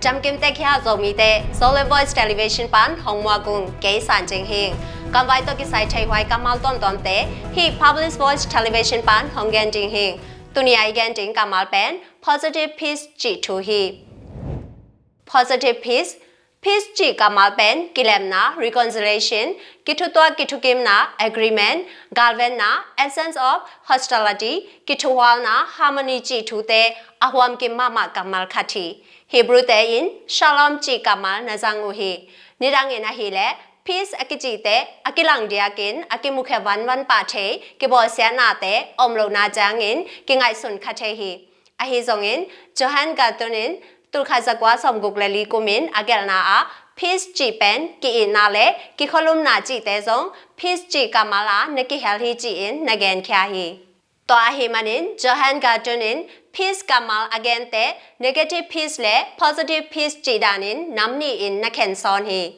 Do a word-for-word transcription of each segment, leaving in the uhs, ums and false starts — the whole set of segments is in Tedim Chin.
Damkim tek hia Zomite, Zo le Voice Television pan hong muak ung, kei San Cing Hing. Kamvai tawh kisai theihhuai kammal tuamtuamte hih Public Voice Television pan hong gen ding hing. Tuni a i gen ding kammal pen positive peace cih thu hi. Positive peace, peace cih kammal pen kilemna, reconciliation, kithutuak kithukimna, agreement, galvenna, absence of hostility, kithuhualna, harmony cih thute a huamkim mahmah kammal khat hi. Hebrew-te in shalom cih kammal na zang uh hi. Nidangin ahileh peace a kicihte a kilang diakin a kimukhia vanvan pah thei kibawlsiatnate om lohna ciangin kingaihsun kha thei hi. Ahi zongin Johann Galtung in tulkhat zakua sawmguk le li kumin a gelhna ah peace cih pen ki-itna le kikholumna cihte zong peace cih kammal ah na kihel hi ci-in na genkhia hi. Tua ahih manin Johann Galtung in peace kammal a gente negative peace le positive peace cih danin nam nih in na khensawn hi.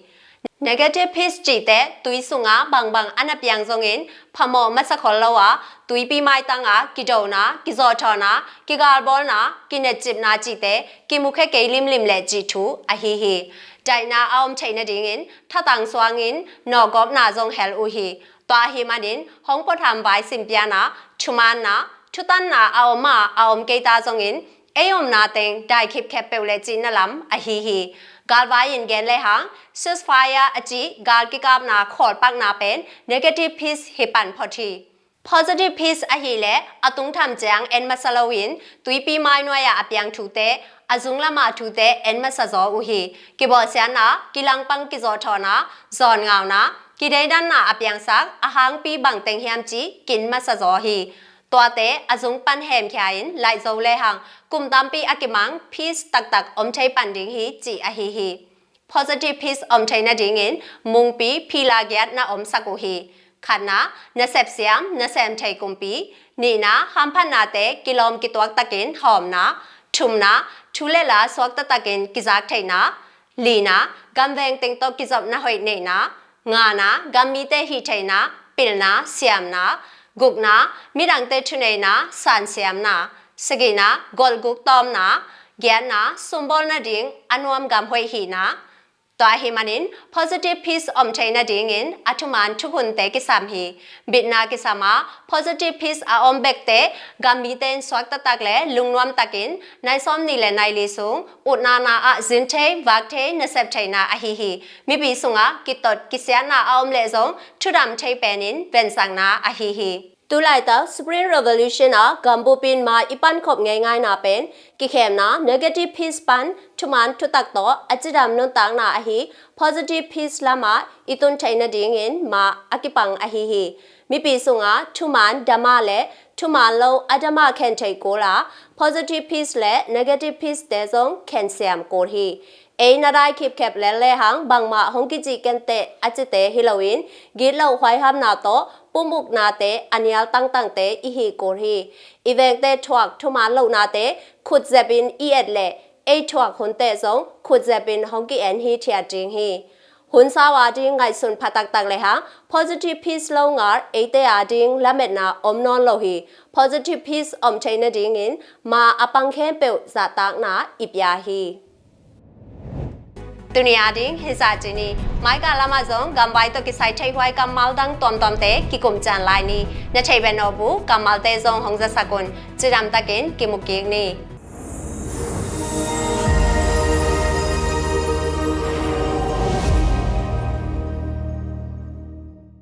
Negative peace cihte tui sungah bangbang a na piang zongin phamawh masa khol lo a, tuipi maitang ah kidona, kizawhthawhna, kigalbawlna, kinetcipna cihte kimukhia kei limlim leh cih thu ahi hi. Daihna a om theih nadingin thatang suangin nawhgawpna zong hel uh hi. Tua ahih manin hong pawtham vai simpiana, thumaanna, thutanna a om a, a om kei ta zongin ei omna teng dai khipkhep peuh le cihna lam ahi hi. Galvai in gen lehang ceasefire a cih gal kikapna khawlpakna pen negative peace hi pan phot hi. Positive peace ahileh a tungtham ciang en masa loin tuipi mainuai ah a piang thute, a zunglam ah thute en masa zaw uh hi. Kibawlsiatna, kilangpang kizawhthawhna, zawnngauna, kideidanna a piangsak a hangpi bangteng hiam cih kin masa zaw hi. Tuate a zung pan hemkhia in laih zo lehang kum tampi a kimang peace taktak om thei pan ding hi cih ahi hi. Positive peace om thei nadingin mungpi phila giat na omsak uh hi. Khatna, nasep siam, nasem thei kumpi. Nihna, hamphatnate kilawm kituak takin hawmna. Thumna, thu le la suakta takin kizak theihna. Lina, gamveng teng tawh kizopna hoih neihna. Ngana, gammite hih theihna, pilna, siamna. Gukna, midangte thuneihna, sansiamna. Sagihna, golhguk tawmna. Giatna, sumbawl nading a nuam gam hoih hihna. Tua ahih manin positive peace om thei nadingin a thuman thukhunte kisam hi. Bitna kisam a, positive peace a om bekte gammite in suak taktak le lungnuam takin nai sawmnih le nai li sung utna na ah zin thei, vak thei, nasep theihna ahi hi. Mipi sungah kitot kisiatna a om leh zong thudam thei penin vensakna ahi hi. Tulaitak Spring Revolution ah gambup in ma i pankhop ngeingaina pen kikhemna, negative peace pan thuman thutak tawh a cidam nuntakna ahi positive peace lamah i tun theih nadingin ma a kipang ahi hi. Mipi sungah thuman dama le thuman lo a dama khen theih kul a, positive peace le negative peace te zong khen siam kul hi. Ei na dai khipkhep lel lehang bangmah hong kicih kenteh a cite hi loin gitloh huaihamna tawh pumuknate a nial tangtangte i hi kul hi. I vengte thuak thuman lohnate khutzepin i et leh ei thuak hunte zong khutzepin hong ki-en hithiat ding hi. Hun sau ading ngaihsun pha taktak lehang positive peace lo ngal eite ading lametna om nawn lo hi. Positive peace om thei nadingin ma a pang khempeuh zahtakna i pia hi. Tuni ading hizah ci ni. Maika lamah zong gamvai tawh kisai theihhuai kammal dang tuamtuamte kikum cian lai ni. Na theih beh nawp uh kammalte zong hong zasak un. Cidamtakin kimu kik ni.